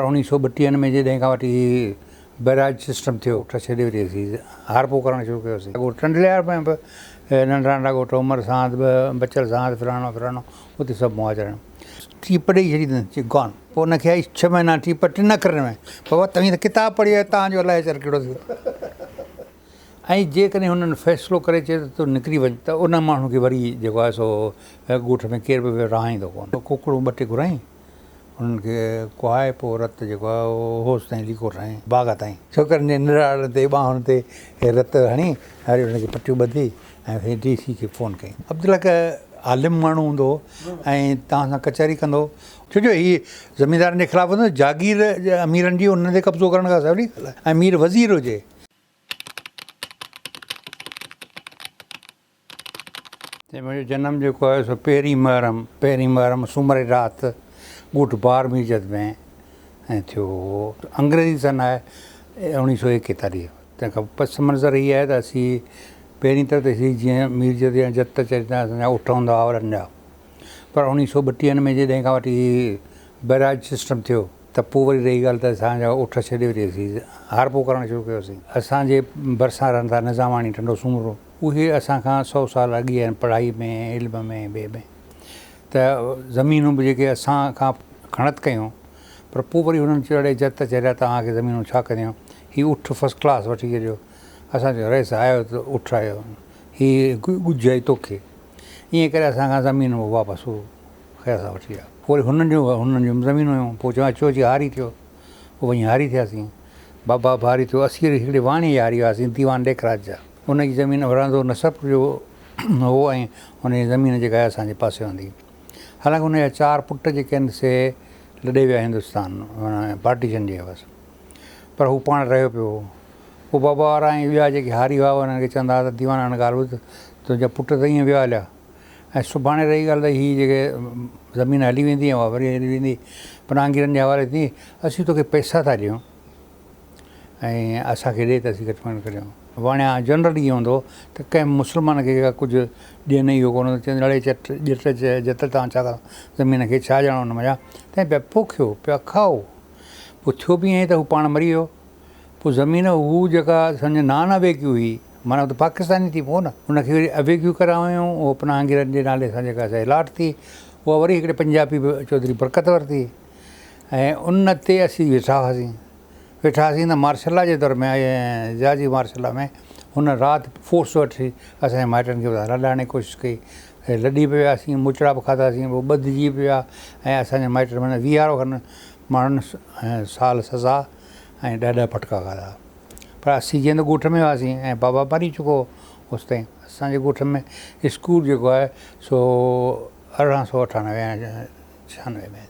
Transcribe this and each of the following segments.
اوڻيهه سو ٻٽيهن ۾ جڏهن کان وٺي هي بئراج سسٽم ٿيو ته ڇڏي وري اسين هارپو ڪرڻ شروع ڪيوسين. ڳوٺ ٽنڊليار ۾ به ننڍڙا ننڍڙا ڳوٺ عمر ساند به بچل ساند فلاڻو فلاڻو اتي سڀ مهاجر آهن. ٽيپ ڏئي ڇڏي اٿن چي گان. پوء ان کي آئي ڇهه مهينا ٽيپ ٽن اکرن ۾ بابا توهين ته ڪتاب پڙهي آيا توهان جو الائي اچر ڪهڙو ٿيو. ۽ جيڪڏهن هنن فيصلو ڪري چيو ته تون نڪري وڃ ته ان ماڻهو کي وري جيڪو آهي سو ڳوٺ ۾ ڪير به رهائيندو ڪونه. ڪوڪڙون ٻه ٽي گهرائين انهن کي ڪهائي پوء رت جيڪو آهي اهو هوس تائين ليڪو ٺاهين باغ تائين. ڇوڪرن جي نراڙن تي ٻانهن تي رت هڻي وري انهن کي پٽيون ٻڌي ۽ وري ڊي سي کي فون ڪئي. عبدالحق عالم ماڻهو هوندو هو ۽ توهان سان ڪچهري ڪندو هو. ڇو جو هي زميندارن جي خلاف هوندو هو، جاگير اميرن جي انهن تي قبضو ڪرڻ کان سولي ڳالهه آهي ۽ مير وزير هجي. تي منهنجو جنم جيڪو آهي سو پهرين محرم پهرين محرم سومر جي رات ڳوٺ بار ميرجت ۾ ۽ ٿيو هو. انگريزي سن آهي اوڻيهه سو ايڪيتاليهه. تنهن کان پس منظر هي آهي ته اسين پهرين طرح ته اسين جيئن ميرجت يا جت چئجندا اسان جا اٺ هوندا هئا وڏن جا پر اوڻيهه سو ٻٽيهن ۾ جڏهن کان وٺي هي بئراج سسٽم ٿيو ته پوء وري رهي ڳالهه ته اسان جا اٺ ڇڏي وري اسين هارپو ڪرڻ شروع ڪيوسين. اسان جي ڀرسان رهن ٿا نظاماڻي ٽنڊو سومرو. اهي اسان کان سئو سال اڳي آهن پڙهائي ۾ علم ۾ ٻئي ۾ ته زمينون به جيڪي اسان کان کڻت ڪيون پر پوء وري هنن چيو اڙي جت چريا توهان کي زمينون ڇا ڪنديون هي اٺ فرسٽ ڪلاس وٺي ڇڏيو اسان چيو رئيس آيو ته اٺ آيو هي ڳجهه آئي توکي ائين ڪري اسان کان زمينون به واپس هو خير سان وٺي ويا پوء وري هنن جون هنن جون زمينون هيون پوء چيو اچو اچي هاري ٿيو پوء وڃي هاري ٿياسين بابا به هاري ٿيو اسين وري هڪڙي واڻي جا هاري هئاسين ديوان ليکراج جا. ان جي زمين ورهاندو نصرپور جو هو ۽ ان جي زمين جيڪا آهي اسان جي پاسي هوندي. حالانڪه ان جا چار پٽ جيڪي آهن سي لڏي ويا هندستان معنيٰ پارٽيشن جي حوث پر هو پاڻ رهيو پيو هو. پوء بابا وارا ۽ ٻيا جيڪي هاري هئا انهن کي چوندا هئا ته ديوان هاڻ ڳالهه ٻڌ تنهنجا پٽ ته ائين ويا هليا ۽ سڀاڻي رهي ڳالهه ته هي جيڪي زمين هلي ويندي ۽ اها وري هلي ويندي پناهگيرن جي حوالي ٿي اسين توکي پئسا ٿا ڏيون. ۽ اسان کي ڏي ته اسين گهٽ ۾ گهٽ ڪريون. واڻيا جنرل ائين هوندو هو ته ڪنهن مسلمان کي جيڪا ڪجهه ڏين اهو ڪونه هوندو چون اڙي چٽ ڄٽ جت تان ڇا ڪندا زمين کي ڇا ڄاڻو ان منجهان تنهن پيا پوکيو پيا کائو پوء ٿيو به ائين ته هو پاڻ مري ويو پوء زمين هو جيڪا سمجهه نان اويڪيو هئي معنيٰ هو ته پاڪستاني ٿي پيو نه ان کي وري اويڪيو ڪرايائون اهو پناهگيرن جي نالي سان جيڪا سا الاٽ ٿي اها وري هڪڙي پنجابي چوڌري برڪت ورتي ۽ ان تي اسين ويٺا هئاسين. ويٺا هئاسين ته مارشل لا جي دور ۾ ضياء جي مارشل لا ۾ هن رات فورس وٺي اسان جي مائٽن کي لڏائڻ جي ڪوشش ڪئي. لڏي به وياسين، موچڙا به کاڌاسين، پوء ٻڌجي به ويا ۽ اسان جي مائٽن معنيٰ ويهارو کن ماڻهن سال سزا ۽ ڏهه ڏهه ڦٽڪا کاڌا. پر اسين جيئن ته ڳوٺ ۾ هئاسين ۽ بابا مري چڪو هو اوستائين اسان جي ڳوٺ ۾ اسڪول جيڪو آهي سو 1898 96 ۾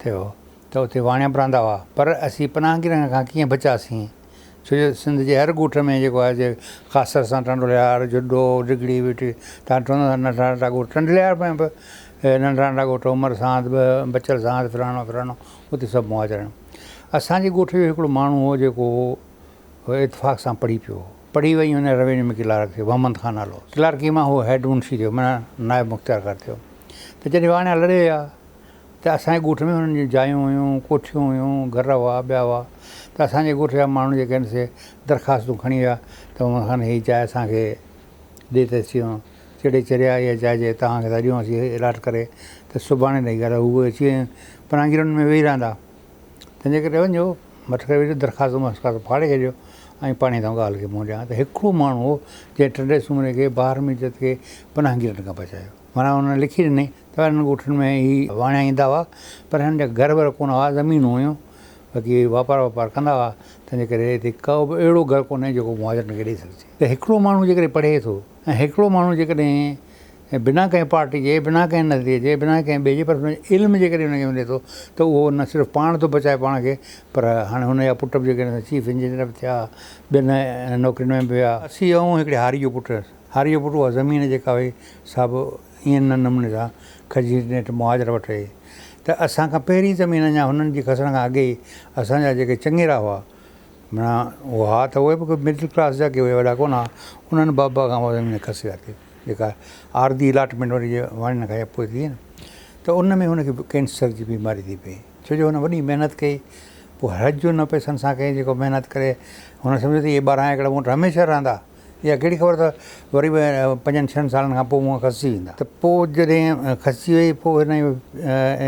ٿيو هو ته اتي واڻيا به رهندا هئا پر اسين پناهگيرن کان ڪيئن بچياسين ڇو جو سنڌ جي هر ڳوٺ ۾ جيڪو آهي جي خاص طرح سان ٽنڊولهيار جهڏو ڊگهڙي ويٺي تان ٽنڊو ننڍا ننڍا ڳوٺ ٽنڊولهيار ۾ به ننڍا ننڍا ڳوٺ عمر ساند به بچل ساند فلاڻو فلاڻو اتي سڀ مهاجر آهن اسان جي ڳوٺ جو هڪڙو ماڻهو هو جيڪو اتفاق سان پڙهي پيو هو پڙهي وڃي هن روينيو ۾ ڪلارڪ ٿيو محمد خان نالو ڪلارڪي مان هو هيڊ منشي ٿيو معنيٰ نائب مختيارڪار ٿيو ته جڏهن واڻيا لڙي ويا ته اسان جي ڳوٺ ۾ هنن جون جايون هيون، ڪوٺيون هيون، گهر هئا، ٻيا هئا ته اسان جي ڳوٺ جا ماڻهو جيڪي آهن سي درخواستون کڻي ويا ته محمد خان هي جاء اسان کي ڏي ته اسين چڙي چريا اها جاء جي توهان کي ٿا ڏيون اسين الاٽ ڪري ته سڀاڻي رهي ڳالهه هو اچي پناهگيرن ۾ ويهي رهندا تنهن جي ڪري وڃو مٺ ڪري ويٺو درخواستون مرخواستون ڦاڙي ڇڏيو ۽ پاڻي تان ڳالهه کي منهن ڏيان ته هڪڙو ماڻهو هو جنهن ٽنڊي سومري کي بهار ميرجت کي پناهگيرن کان بچايو معنيٰ هن لکي ڏني ته انهن ڳوٺن ۾ هي واڻيا ايندا هئا پر هنن جا گهر ور ڪونه هئا زمينون هيون باقي واپار واپار ڪندا هئا تنهن جي ڪري هتي ڪو به اهڙو گهر ڪونهي جيڪو مهاجرن کي ڏئي سگهجي ته هڪڙو ماڻهو جيڪڏهن پڙهي ٿو ۽ هڪڙو ماڻهو جيڪڏهن بنا ڪنهن پارٽي جي بنا ڪنهن نظريي جي بنا ڪنهن ٻئي جي پر هن جو علم جيڪڏهن هن کي ملي ٿو ته اهو نه صرف پاڻ ٿو بچائي پاڻ کي پر هاڻي هن جا پٽ به جيڪڏهن چيف انجنيئر به ٿيا ٻين نوڪرين ۾ به ويا. اسي آئون هڪڙي هاري جو پٽ هيس هاري جو پٽ اها زمين جيڪا هئي سا به ائين نه نموني سان کڄي نيٺ مهاجر وٽ رهي ته اسان کان پهرين زمين اڃا هنن جي کسڻ کان اڳي ئي اسان جا جيڪي چڱيرا هئا معنيٰ هئا ته اهي به مڊل ڪلاس جا ڪي اهي وڏا ڪونه هئا انهن بابا کان اها زمين کسي ورتي جيڪا عارضي الاٽمينٽ وري جي واڻين کان پوء ٿي نه ته ان ۾ هن کي ڪينسر جي بيماري ٿي پئي ڇو جو هن وڏي محنت ڪئي پوء حج جو نه پئسن سان ڪئين جيڪو محنت ڪري هن سمجهيو ته اهي 12 ايڪڙ مون وٽ هميشه رهندا. اها ڪهڙي خبر ته وري به پنجن ڇهن سالن کان پوء مون کان کسجي ويندا. ته پوء جڏهن کسجي وئي پوء هن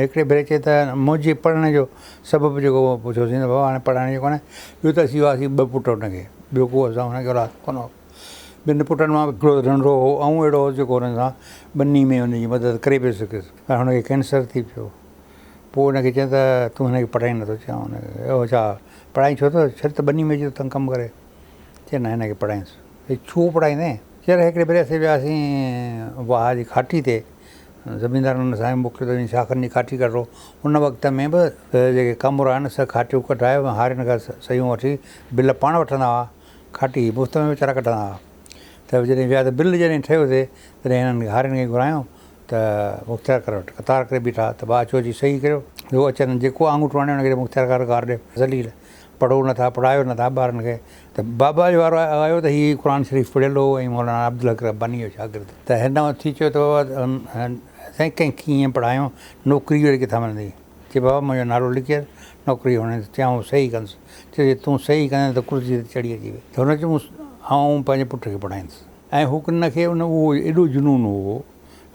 هڪڙي ڀيري چئي ته منهنجي پڙهڻ جو سبب جيڪو پڇيوسين ته بابا هاڻي پڙهائڻ جو ڪونهي ٻيو ته اسين هئاسين ٻه پٽ هن کي ٻيو ڪو اسان هن کي اولاد ڪونه هو. ٻن پٽن مان هڪڙو ننڍڙو هو آئون اهڙو هوس جيڪو هن سان ٻني ۾ هن جي مدد ڪري پيو سگهيس پر هن کي ڪينسر ٿي پيو. پوء هن کي چيائين ته تون هن کي پڙهائين نٿو چيائون هن کي ڇا پڙهائين ڇو ٿو ڇڏ ته ٻني ۾ اچي ٿو ڪم ڪري. چي نه هن کي پڙهائينس. چي ڇو پڙهائيندين؟ چي هڪڙي ڀيري اسين وياسين واهه جي کاٽي تي، زميندارن اسان کي موڪليو ته وڃي شاخن جي کاٽي ڪڍو. ان وقت ۾ به جيڪي ڪامورا آهن سي کاٽيون ڪڍائي هارين کان صحيحون وٺي بل پاڻ وٺندا هئا، کاٽي مفت ۾ ويچارا ڪڍندا هئا. ته جڏهن ويا ته بل جڏهن ٺهيو ٿي تڏهن هنن هارين کي گهرايو ته مختيارڪار وٽ قطار ڪري بيٺا ته ڀاء اچو اچي صحيح ڪريو. جو اچن جيڪو آڱوٺو هڻي ان کي مختيارڪار گار ڏي. ذليل. پڙهو نه ٿا پڙهايو نه ٿا ٻارن کي ته بابا جو وارو آيو ته هي قرآن شريف پڙهيل هو ۽ مولانا عبدالحق رباني جو شاگرد ته هن اٿي چيو ته بابا سائين ڪنهن ڪيئن پڙهايون نوڪري وري ڪٿان ملندي چي بابا منهنجو نالو لکي نوڪري هن چيائون صحيح ڪندس چي تون صحيح ڪندين ته ڪرسي تي چڙهي اچي وي ته هن چيو آئون پنهنجي پٽ کي پڙهائيندس ۽ هو هن کي ان اهو ايڏو جنون هو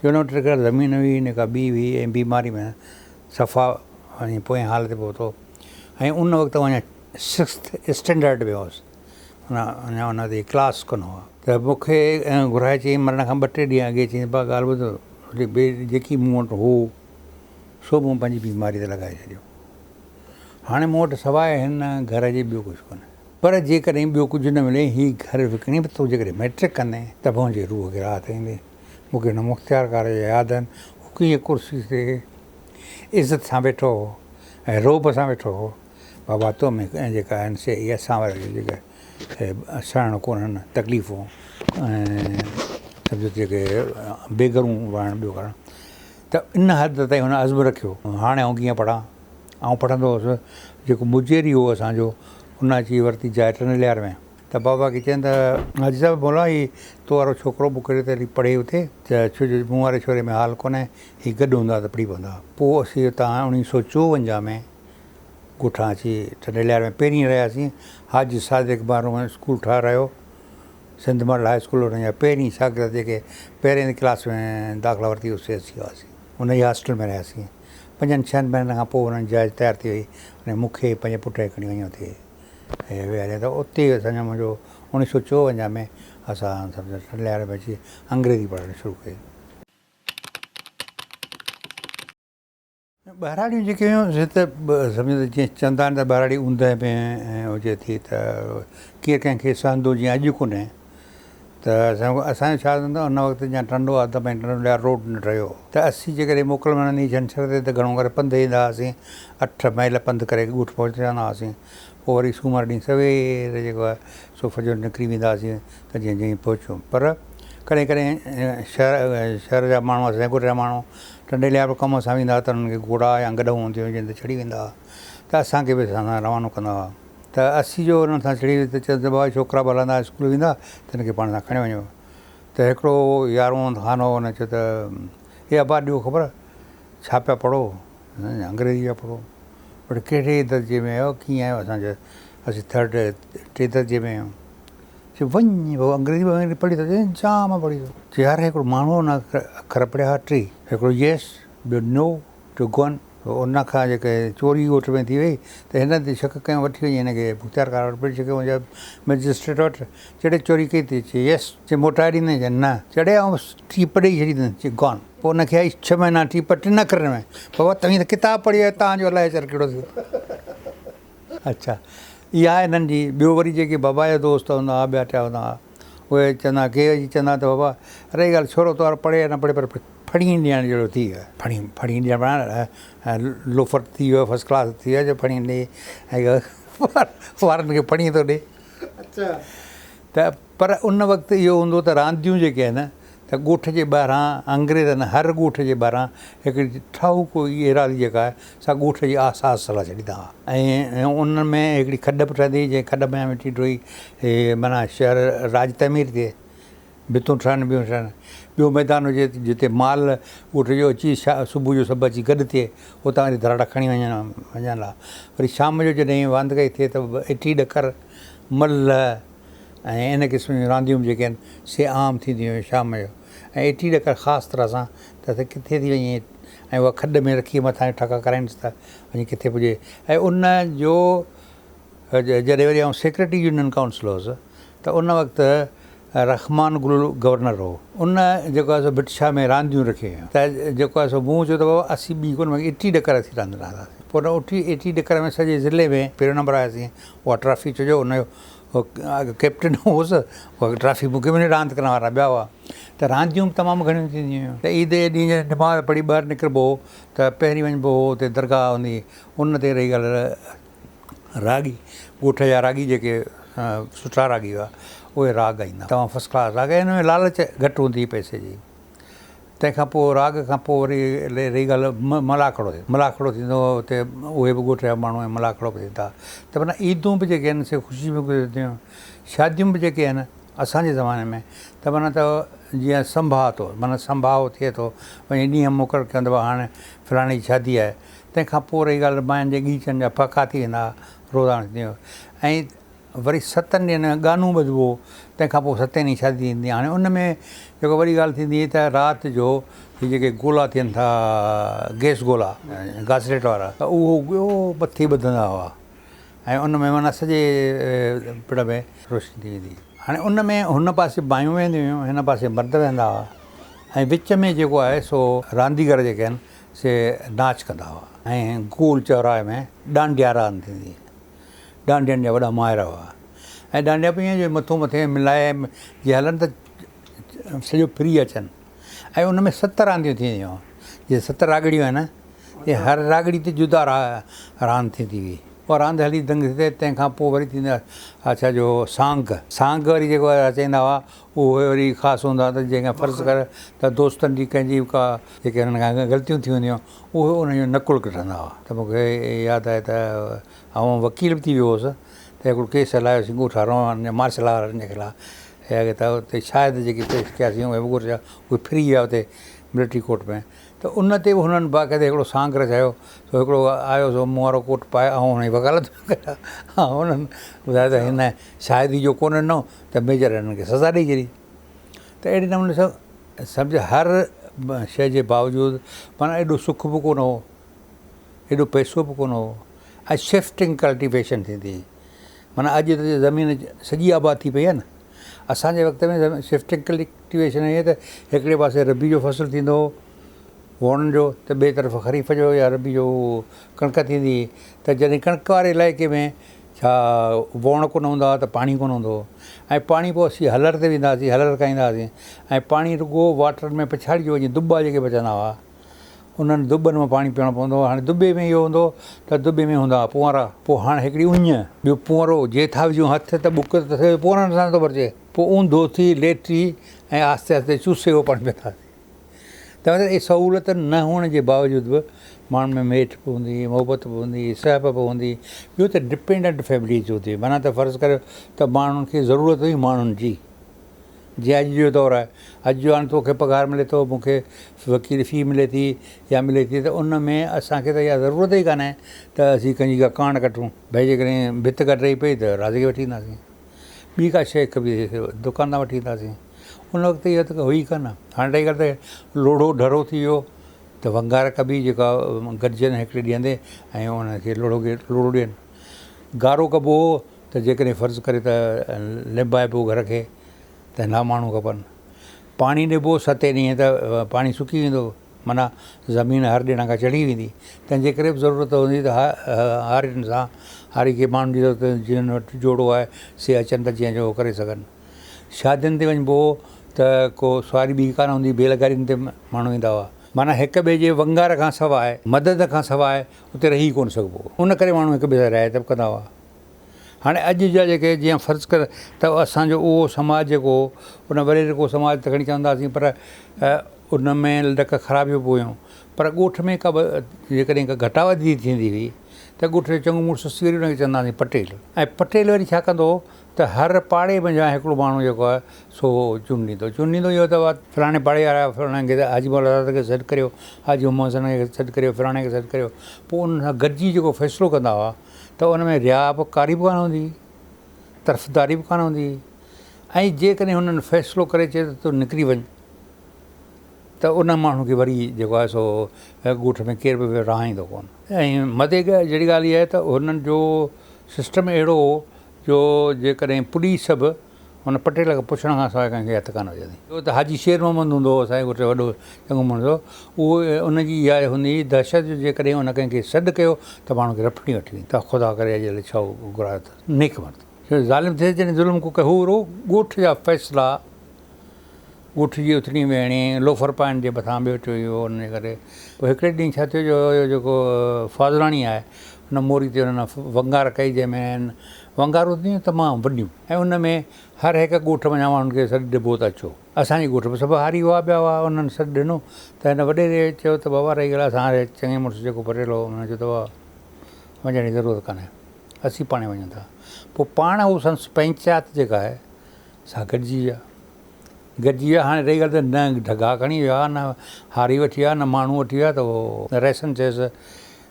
جو هن وٽ نه زمين هئي نه ڪا ٻي هئي ۽ بيماري ۾ صفا وڃي پوئين حال تي پهتو ۽ ان وقت آئون اڃا سڪسٿ اسٽينڊرڊ ۾ هوس اڃا ان تي ڪلاس ڪونه هئا ته مون کي گهرائي چيائين مرڻ کان ٻه ٽي ڏينهن اڳي چيائين ابا ڳالهه ٻڌ جيڪي مون وٽ هو سو مون پنهنجي بيماري تي لڳائي ڇڏيو هاڻي مون وٽ سواء هن گهر جي ٻيو ڪجهه ڪونهي پر جيڪڏهن ٻيو ڪجهه نه ملي هي گهر وڪڻي به تون جيڪڏهن مئٽرڪ ڪندين ته منهنجي روح کي راحت ايندي مون کي هن مختيارڪار جا ياد آهن هو ڪيئن ڪرسي تي عزت سان ويٺو هو ۽ رعب سان ويٺو هو. بابا تو ۾ جيڪا آهن سي اهي اسان وارا جيڪي سهڻ ڪونهن تڪليفون ۽ سمجهو جيڪي بيگرون وهڻ ٻيو ڪرڻ ته ان حد تائين هن عزم رکيو. هاڻي آئون ڪيئن پڙهان؟ آئون پڙهندو هوس جيڪو مجيري هو اسان جو ان اچي ورتي جاء ٽنڊليار ۾. ته بابا کي چين ته حاجي صاحب مولا هي تو وارو ڇوڪرو مون کي ته هلي پڙهي اتي ته ڇو جو مون واري ڇوري ۾ حال ڪونهي هي گڏ هوندا ته پڙهي پوندا. پوء اسين اتان اوڻيهه سو چوونجاهه ۾ ڳوٺان اچي ٽنڊي الهيار ۾ پهرين رهياسين. حاجي صادق مرحوم اسڪول ٺهرايو سنڌ ماڊل هاء اسڪول ان جا پهرين شاگرد جيڪي پهرين ڪلاس ۾ داخلا ورتي اتي اسين هئاسين. ان ئي هاسٽل ۾ رهياسين. پنجن ڇهن مهينن کان پوء انهن جاء تيار ٿي وئي ۽ مون کي پنهنجي پٽ کي کڻي وڃي اتي ويهاريا ته اتي اسان جو منهنجو اوڻيهه سو چوونجاهه ۾ اسان سمجهو ٽنڊليار ۾ اچي انگريزي پڙهڻ شروع ڪئي. ٻهراڙيون جيڪي هيون سي ته سمجهو ته جيئن چوندا آهن ته ٻهراڙي اوندهه ۾ هجي ٿي ته ڪير ڪنهن کي سهندو جيئن اڄ ڪونهي ته اسان جو ڇا ٿيندو ان وقت جا ٽنڊو آدم ۽ ٽنڊو الهيار روڊ نه ٺهيو هو ته اسين جيڪڏهن موڪل ملندي ڇنڇر تي ته گهڻو ڪري پنڌ ايندا هئاسين 8 ميل پنڌ ڪري ڳوٺ پهچي ويندا هئاسين پوء وري سومر ڏينهن سوير جيڪو آهي سو فجر نڪري ويندا هئاسين ته جيئن جيئن پهچون پر ڪڏهن ڪڏهن شهر شهر جا ماڻهو اسان جي ڳوٺ جا ماڻهو ٽنڊي الهيار به ڪم سان ويندا هئا ته انهن کي گهوڙا يا گڏهون هونديون هيون جن تي چڙهي ويندا هئا ته اسان کي به اسان سان روانو ڪندا هئا. ته اسي جو انهن سان چڙهي ته چيس ته بابا ڇوڪرا به هلندا اسڪول ويندا ته هن کي پاڻ سان کڻي وڃو ته هڪڙو يار محمد خان هو ان چيو ته اي ابا ڏيو خبر ڇا پيا پڙهو انگريزي پيا پڙهو پر ڪهڙي درجي ۾ آهيو ڪيئن آهيو اسان چيو اسين ٿرڊ ٽي درجي ۾ آهيون چي وڃ بابا انگريزي به پڙهي ٿو جام پڙهي ٿو چي يار هڪڙو ماڻهو ان اکر پڙهيا هئا ٽي هڪڙو يس ٻيو نو ٽيو گون ان کان جيڪي چوري ڳوٺ ۾ ٿي وئي ته هن تي شڪ ڪيون وٺي وڃي هن کي مختيارڪار وٽ پيش ڪيو يا مئجسٽريٽ وٽ چڙي چوري ڪئي ٿي چي يس چي موٽائي ڏيندين چي نه چڙي آئون ٽيپ ڏئي ڇڏيندس چي گون پوء ان کي آئي ڇهه مهينا ٽيپ ٽن اکرن ۾ بابا توهين ته ڪتاب پڙهي آيا توهان جو الائي اثر ڪهڙو ٿيو اڇا اها هنن جي ٻيو وري جيڪي بابا جا دوست هوندا هئا ٻيا ٽيا هوندا هئا اهي چوندا ڪي اچي چوندا ته بابا رهي ڳالهه ڇورو تو وارو پڙهي يا نه پڙهي پر ڦڻي ڏيڻ جهڙو ٿي ويو آهي. ڦڻي ڦڻي ڏيڻ معنيٰ لوفر ٿي ويو فرسٽ ڪلاس ٿي ويو جو ڦڻي ڏي ۽ وارن کي ڦڻي ٿو ڏي. ته پر ان وقت اهو هوندو ته رانديون جيڪي آهن ته ڳوٺ جي ٻاهران انگريزن هر ڳوٺ جي ٻاهران هڪڙي ٺاهوڪو ايراضي جيڪا آهي سا ڳوٺ جي آس آس لاء ڇڏيندا هئا ۽ ان ۾ هڪڙي کڏ به ٺهندي هئي جنهن کڏ ۾ مٽي ڍوئي معنيٰ شهر راڄ تعمير ٿئي ڀتون ٺهن ٻيون ٺهن. ٻيو ميدان هجي جتي مال ڳوٺ جو اچي صبح جو سڀ اچي گڏ ٿئي اتان وري ڌراڙا کڻي وڃن وڃن ها. وري شام جو جڏهن واندڪائي ٿئي ته اٽي ڏڪر، ملهه ۽ ان قسم جون رانديون به جيڪي آهن سي عام ٿينديون هيون شام جو ۽ اٽي ڏڪر خاص طرح سان ته ڪٿي ٿي وڃي ۽ اها کڏ ۾ رکي مٿان ٺڪا ڪرائينس ته وڃي ڪٿي پڄي ۽ ان جو جڏهن وري آئون سيڪريٽري يونين ڪائونسل هوس ته ان وقت رحمان گل گورنر هو ان جيڪو آهي سو ڀٽ شاهه ۾ رانديون رکيون هيون ته جيڪو آهي سو مون چيو ته بابا اسين ٻي ڪونه باقي اٽي ڏڪر اسين راند رهنداسين پوء ان اٽي اٽي ڏڪر ۾ سڄي ضلعي ۾ پهريون نمبر آياسين اها ٽرافي ڇو جو ان جو ڪئپٽن هوس اها ٽرافي مون کي ملي راند ڪرڻ وارا ٻيا هئا ته رانديون به تمام گهڻيون ٿينديون هيون ته عيد جي ڏينهن جڏهن نماز پڙهي ٻاهر نڪربو هو ته پهرين وڃبو هو اتي درگاهه هوندي هئي ان تي رهي ڳالهه راڳي، ڳوٺ جا راڳي جيڪي سٺا راڳي هئا، اهي راڳ ڳائيندا. تمام فرسٽ ڪلاس راڳ ۽ ان ۾ لالچ گهٽ هوندي هئي پئسي جي. تنهن کان پوء راڳ کان پوء وري رهي ڳالهه ملاکڙو ٿيندو. ملاکڙو ٿيندو هو اتي اهي به ڳوٺ جا ماڻهو ۽ ملاکڙو به ٿيندا. ته معنيٰ عيدون به جيڪي آهن سي خوشي ۾ گذرنديون هيون. شاديون به جيڪي آهن اسان جي زماني ۾ ته معنيٰ ته جيئن سنڀاء ٿو معنيٰ سنڀاء ٿئي ٿو وڃي ڏينهن مقرر ڪيون ته ڀاء هاڻي فلاڻي جي شادي آهي. تنهن کان پوء رهي ڳالهه ماين جي ڳيچن جا ڦڪا ٿي ويندا ها، روزانه ٿينديون هيون ۽ وري ستن ڏينهن ۾ ڳانو ٻڌبو هو، تنهن کان پوء ستين ڏينهن شادي ٿيندي. هاڻي ان ۾ جيڪو وڏي ڳالهه ٿيندي هئي ته رات جو هي جيڪي گولا ٿين ٿا گئس گولا گاسليٽ وارا ته اهو ٻيو مٿي ٻڌندا هئا ۽ ان ۾ معنيٰ سڄي پڙ ۾ روشني ٿي ويندي هئي. هاڻي ان ۾ هن پاسي مايون ويهنديون هيون، هن پاسي مرد ويهندا هئا ۽ وچ ۾ جيڪو آهي سو رانديگر جيڪي آهن سي ناچ ڪندا هئا ۽ گول چوراهي ۾ ڏانڊيا راند ٿيندي هئي. ڏانڊين جا وڏا ماهر هئا ۽ ڏانڊيا به ائين جو مٿو مٿي ملائي جي هلن ته سڄو ڦري اچن ۽ ان ۾ ست رانديون ٿينديون هيون. جيئن ست راڳڙيون آهن نه تيئن هر راڳڙي تي جدا راند ٿيندي هئي. اها راند هلي دنگ ٿي تنهن کان پوء وري ٿيندي هئي ڇا جو سانگ. سانگ وري جيڪو رچائيندا هئا اهي وري خاص هوندا ته جنهن کان فرض ڪر ته دوستن جي ڪنهن جي به ڪا جيڪي هنن کان غلطيون ٿي وينديون هيون اهي ان جو نقل ڪڍندا هئا ته مون کي ياد آهي ته آئون وڪيل به ٿي ويو هوس ته هڪڙو ڪيس هلايوسين ڳوٺ هارون جي مارشل لا وارن جي خلاف ته اتي شاهد جيڪي پيش ڪياسين اهي به ڳوٺ جا اهي ڦري ويا اتي ملٽري ڪورٽ ۾ ته ان تي به هنن باقاعده هڪڙو سانگ رچايو سو هڪڙو آيو سو مون وارو ڪوٽ پائي آئون هن جي وڪالت پيو ڪريان هنن ٻڌايو ته هن شاهدي جو ڪونه ڏنو ته ميجر هنن کي سزا ڏئي ڇڏي ته اهڙي نموني سان سمجهه هر شيء جي باوجود معنيٰ ايڏو سک به ڪونه هو ايڏو پئسو به ڪونه هو ۽ شفٽنگ ڪلٽيويشن ٿيندي هئي معنيٰ اڄ ته زمين سڄي آباد ٿي پئي آهي نه اسان جي وقت ۾ شفٽنگ ڪلٽيويشن هئي ته هڪڙي پاسي ربيع جو فصل ٿيندو هو ووڻن جو ته ٻئي طرف خريف جو يا ربيع جو ڪڻڪ ٿيندي هئي ته جڏهن ڪڻڪ واري علائقي ۾ ڇا ووڻ ڪونه هوندا هئا ته پاڻي ڪونه هوندو هو ۽ پاڻي پوء اسين هلر تي ويندا هئاسين هلر کان ايندا هئاسين ۽ پاڻي رڳو واٽرن ۾ پڇاڙي جو وڃي دٻا جيڪي بچندا هئا انهن دٻن مان پاڻي پيئڻو پوندو هو هاڻي دٻي ۾ اهو هوندو هو ته دٻي ۾ هوندا هئا پونئرا پوء هاڻي هڪڙي اڃ ٻيو پونئرو جي ٿا وجهون هٿ ته ٻڪ ته پونئرن سان ٿو ڀرجي پوء اونڌو ٿي ليٽي ۽ آهستي آهستي چوسي اهو پاڻي پيئندا هئاسين. ته مطلب اهي سهولتن نه هئڻ جي باوجود به ماڻهن ۾ ميٺ به هوندي هئي، محبت به هوندي هئي، سهپ به هوندي هئي. ٻيو ته ڊپينڊنٽ فيمليز هوندي هئي. معنيٰ ته فرض ڪريو ته ماڻهن کي ضرورت هئي ماڻهن جي. جيئن اڄ جو دور آهي. اڄ جو هاڻي توکي پگهار ملي ٿو، مون کي وڪيل في ملي ٿي يا ملي ٿي ته ان ۾ اسان کي ته اها ضرورت ئي ڪانهي ته اسين ڪنهن جي ڪا ڪاڻ ڪٽون. ڀئي جيڪڏهن ڀت ڪا ڊهي پئي ته رازي کي وٺي اينداسين. ٻي ڪا شيء کپي دڪان تان وٺي اينداسين. ان وقت اها ته هئي ڪانه. هاڻي رهي ڳالهه ته لوڙهو ڍرو ٿي ويو ته ونگار ڪبي جيڪا گڏجن هڪڙي ڏينهن تي ۽ ان کي لوڙهو لوڙهو ڏين. گارو ڪبو هو ته جيڪڏهن فرض ڪري ته لنبائبو گهر کي ته هن لاء ماڻهو کپن. پاڻي ڏبو ستين ڏينهن ته پاڻي سڪي ويندو معنيٰ زمين هر ڏيڻ کان چڙهي ويندي. تنهن جي ڪري به ضرورت هوندي ته هارين سان هاري کي ماڻهن جي ضرورت جن وٽ جوڙو آهي سي اچن ته جيئن جو ڪري سگهن. شادين تي وڃبو هو ته ڪو سواري ٻي ڪانه هوندي هئي، بيل گاڏين تي ماڻهو ايندا هئا. معنيٰ هڪ ٻئي جي ونگار کان سواء، مدد کان سواء اتي رهي ڪونه سگهبو هو. ان ڪري ماڻهو هڪ ٻئي سان رعايت به ڪندا هئا. هاڻي اڄ جا جيڪي جيئن فرض ڪر ته اسان جو اهو سماج جيڪو هو، ان وڏيرڪو سماج ته کڻي چونداسين پر ان ۾ لڪ خرابيون به هيون. پر ڳوٺ ۾ ڪا به جيڪڏهن ڪا گهٽا وڌي ٿيندي هئي ته ڳوٺ جو چڱو مڙس سسي وري ان کي چوندا هئاسين پٽيل ۽ پٽيل وري ڇا ڪندو هو ته هر پاڙي منجهان هڪڙو ماڻهو جيڪو آهي سو چونڊيندو. چونڊيندو اهو ته فلاڻي پاڙي وارا فلاڻي کي حاجي مولا داد کي سڏ ڪريو، حاجي محمد حسن کي سڏ ڪريو، فلاڻي کي سڏ ڪريو. پوء انهن سان گڏجي جيڪو فيصلو ڪندا هئا ته ان ۾ رياء به ڪاري به ڪانه هوندي هئي، طرفداري به ڪانه هوندي هئي ۽ جيڪڏهن هنن فيصلو ڪري چيو ته تون نڪري وڃ ته ان ماڻهو کي وري جيڪو آهي سو ڳوٺ ۾ ڪير به رهائيندو ڪونه. ۽ مزي جهڙي ڳالهه اها آهي ته هنن جو سسٽم اهڙو هو جو جيڪڏهن پوليس به ان پٽيل کان پڇڻ کان سواء ڪنهن کي هٿ ڪانه وجهندي. ٻيو ته حاجي شير محمد هوندو هو اسان جي ڳوٺ جو وڏو چڱو مڙس هو. اهو ان جي اها هوندي هئي دهشت جو جيڪڏهن ان ڪنهن کي سڏ ڪيو ته ماڻهو کي رڦڻي وٺي ويندي ته خدا ڪري اڄ الائي ڇا گهرايو اٿس. نيڪ مرد. ظالم ٿئي جڏهن ظلم ڪو ڪيو هو ڳوٺ جا فيصلا ڳوٺ جي اٿڻي ويهڻي، لوفر پائڻ جي مٿان ٻيو ٽيو اهو ان جي ڪري. پوء هڪڙي ڏينهن ڇا ٿيو جو اهو جيڪو فاضلاڻي آهي ان موري تي هنن ونگار ڪئي جنهن ۾ ونگارون ٿينديون تمام وڏيون ۽ ان ۾ هر هڪ ڳوٺ منجهان ماڻهن کي سڏ ڏبو ته اچو. اسان جي ڳوٺ ۾ سڀ هاري هئا ٻيا هئا انهن سڏ ڏنو ته هن وڏيري چيو ته بابا رهي ڳالهه اسان واري چڱي مڙس جيڪو پٽيل هو ان چيو ته بابا وڃڻ جي ضرورت ڪانهي اسين پاڻهي وڃون ٿا. پوء پاڻ هو سندس پئنچات جيڪا آهي سا گڏجي ويا. گڏجي ويا هاڻي رهي ڳالهه ته نه ڍڳا کڻي ويا نه هاري وٺي ويا نه ماڻهو وٺي ويا ته اهو رئيسن چيس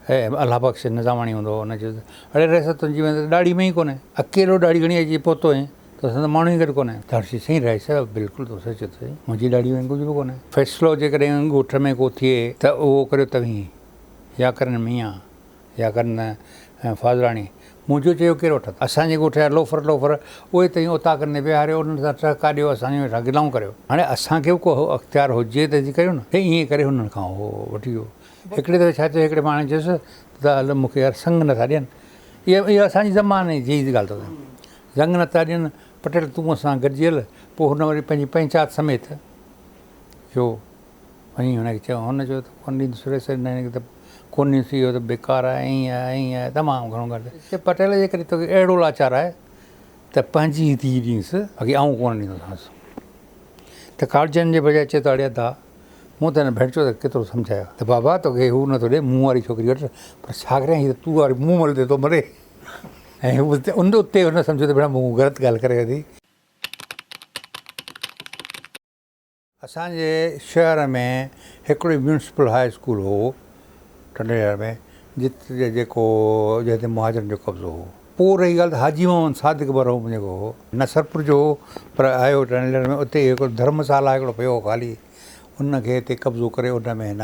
اي الله بخش نظاماڻي هوندو هو ان چيس اڙي رئيس تنهنجي ۾ ته ڏاڙهي ۾ ئي ڪونهي اڪيلو ڏاڙهي کڻي اچي پهتو آهين تو سان ته ماڻهو ئي گڏ ڪونهي ته هرشي سائين رئيس بلڪل تو سچ چيو سائين منهنجي ڏاڙهي ۾ ڪجهه به ڪونهي فيصلو جيڪڏهن ڳوٺ ۾ ڪو ٿئي ته اهو ڪريو توهين يا ڪرن ميان يا ڪن فاضلاڻي، منهنجو چيو ڪير وٺندو؟ اسان جي ڳوٺ جا لوفر لوفر اهي تئين اوطاقن ۾ ويهاريو، انهن سان ٽهڪا ڏيو، اسان جون ويٺا گلائون ڪريو. هاڻي اسان کي به ڪو اختيار هجي ته جي ڪريون نه. ائين ڪري هنن کان هو وٺي ويو. هڪڙي دفعي ڇا ٿيو، هڪڙي ماڻهوء چيس ته هل مون کي يار سڱ نٿا ڏين. اها اسان جي زماني جي ڳالهه ٿو ڪريان. سڱ نٿا ڏين، پٽيل تون اسان سان گڏجي هل. پوء هن وري پنهنجي پئنچات سميت چيو. وڃي هن کي چيو، هن چيو ته ڪونه ڏيندس ريس نه هن کي ته ڪونه ڏيندس اهو ته بيڪار آهي ائين آهي ائين آهي تمام گهڻو ڳالهه ڪئي. پٽيل جيڪڏهن توکي اهڙو لاچار آهي ته پنهنجي ئي ڌيء ڏينس باقي آئون ڪونه ڏيندوسانس. ته ڪاوڙجڻ جي بجاء چئي ٿو اڙي ادا مون ته هن ڀيڻچو کي ڪيترو سمجهايو ته بابا توکي هو نٿو ڏي مون واري ڇوڪري وٺ پر ڇا ڪريان هي ته تو واري مون مهل تي ٿو مري ۽ ان اتي هن سمجهيو ته ڀيڻا مون غلط ڳالهه ڪري وڌي. اسان جي شهر ۾ هڪڙو ئي ميونسپل هاء اسڪول هو ٽنڊي شهر ۾ جت جيڪو جنهن تي مهاجرن جو قبضو هو. پوء رهي ڳالهه ته حاجي محمد صادق مرحوم جيڪو هو نصرپور جو هو پر آيو ٽنڊي شهر ۾ اتي هڪڙو ڌرمسالا هڪڙو پيو هو خالي ان کي هتي قبضو ڪري ان ۾ هن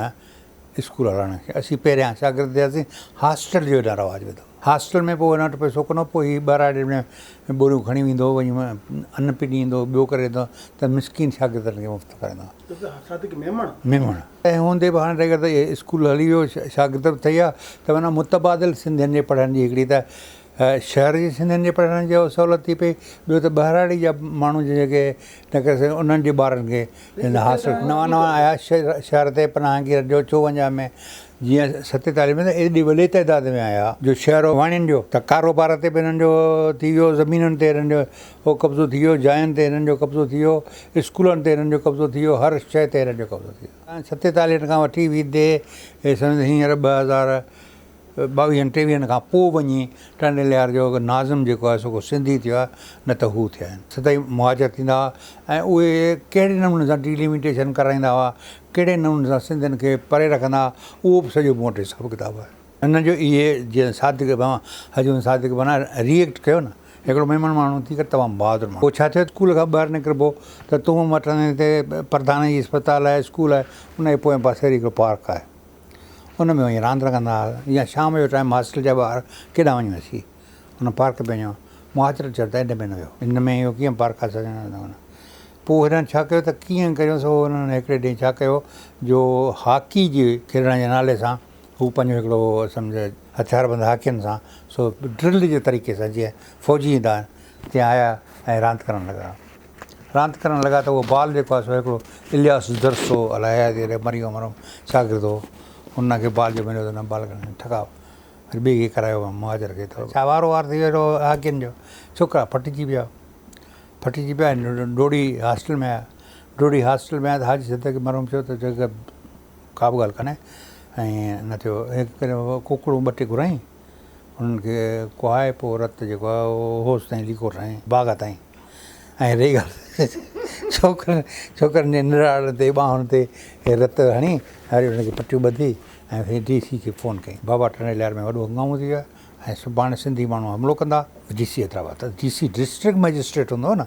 اسڪول هلائڻ کي اسين پهريان شاگرد ٿياسين هاسٽل جو هن رواج وڌو هاسٽل ۾ پوء هن وٽ پئسو ڪونه هو پوء هي ٻهراڙي ۾ ٻوريون کڻي ويندو هو وڃي ان پني ايندو هو ٻيو ڪري ايندو هو ته مسڪين شاگردن کي مفت کارائيندو هو. صادق ميمڻ. ميمڻ. تنهن هوندي به هاڻي رهي ڳالهه ته اسڪول هلي ويو شاگرد به ٿي ويا ته معنيٰ متبادل سنڌين جي پڙهڻ جي هڪڙي ته شهر جي سنڌين جي پڙهڻ جي سهولت ٿي پئي ٻيو ته ٻهراڙي جا ماڻهو جيڪي نه ڪري سگهن انهن جي ٻارن کي هاسٽل نوان نوان آيا شهر تي پناهگيرن جو 54 ۾ جيئن 47 ۾ ته ايڏي وڏي تعداد ۾ آيا جو شهر واڻين جو ته ڪاروبار تي به انهن جو ٿي ويو زمينن تي انهن جو هو قبضو ٿي ويو جاين تي انهن جو قبضو ٿي ويو اسڪولن تي انهن جو قبضو ٿي ويو هر شيء تي انهن جو قبضو ٿي ويو 47 کان وٺي ويندي سمجهه هينئر 2000 ٻاويهن ٽيويهن کان پوء وڃي ٽنڊي ليار جو ناظم جيڪو آهي سو ڪو سنڌي ٿيو آهي نه ته هو ٿيا آهن. سدائين مهاجر ٿيندا هئا ۽ اهي ڪهڙي نموني سان ڊيلميٽيشن ڪرائيندا هئا، ڪهڙي نموني سان سنڌين کي پري رکندا هئا، اهو به سڄو مون وٽ حساب ڪتاب آهي. هن جو اهي جيئن صادق حاجي محمد صادق معنيٰ ري ايڪٽ ڪيو نه هڪڙو ميمڻ ماڻهو ٿي ڪري تمام بهادر ماڻهو. پوء ڇا ٿيو اسڪول کان ٻاهر نڪربو ته تون مٽندي تي پرڌان جي اسپتال آهي اسڪول آهي ان جي پوئين پاسي وري هڪڙو پارڪ آهي. ان ۾ وڃي راند رکندا هئا يا شام جو ٽائيم هاسٽل جا ٻار ڪيڏانهن وڃون اسين ان پارڪ ۾ وڃون مهاجر چيو ته ان ۾ نه ويو ان ۾ اهو ڪيئن پارڪ آهي سڄڻ پوء هنن ڇا ڪيو ته ڪيئن ڪريون سو هنن هڪڙي ڏينهن ڇا ڪيو جو هاڪي جي کيڏڻ جي نالي سان هو پنهنجو هڪڙو سمجهه هٿياربند هاڪين سان سو ڊرل جي طريقي سان جيئن فوجي ايندا آهن تيئن آيا ۽ راند ڪرڻ لڳا راند ڪرڻ لڳا ته اهو بال جيڪو آهي سو هڪڙو الياس درس هو الائي حياتيء رهي مري ويو مرحوم شاگرد هو ان کي بال جو مليو ته ان بال کڻي ٺڪاء وري ٻئي کي ڪرايو مهاجر کي ته ڇا وارو وار ٿي ويو هاڪين جو ڇوڪرا ڦٽجي پيا ڦٽجي پيا ڊوڙي هاسٽل ۾ آيا ڊوڙي هاسٽل ۾ آيا ته حاجي صدق مرحوم چيو ته جيڪا ڪا به ڳالهه ڪانهي ۽ نه ٿيو هڪ ڪري ڪوڪڙون ٻه ٽي گهرايائين. انهن کي ڪهائي پوء رت جيڪو آهي اهو هوس تائين ليڪو ٺاهين باغ تائين ۽ رهي ڳالهه ڇوڪرن ڇوڪرن جي نراڙن تي ٻانهن تي رت هڻي وري انهن کي پٽيون ٻڌي ۽ وري ڊي سي کي فون ڪئي بابا ٽنڊي لهيار ۾ وڏو هنگامو ٿي ويو آهي ۽ سڀاڻي سنڌي ماڻهو حملو ڪندا. ڊي سي حيدرآباد ته ڊي سي ڊسٽرڪٽ مئجسٽريٽ هوندو هو نه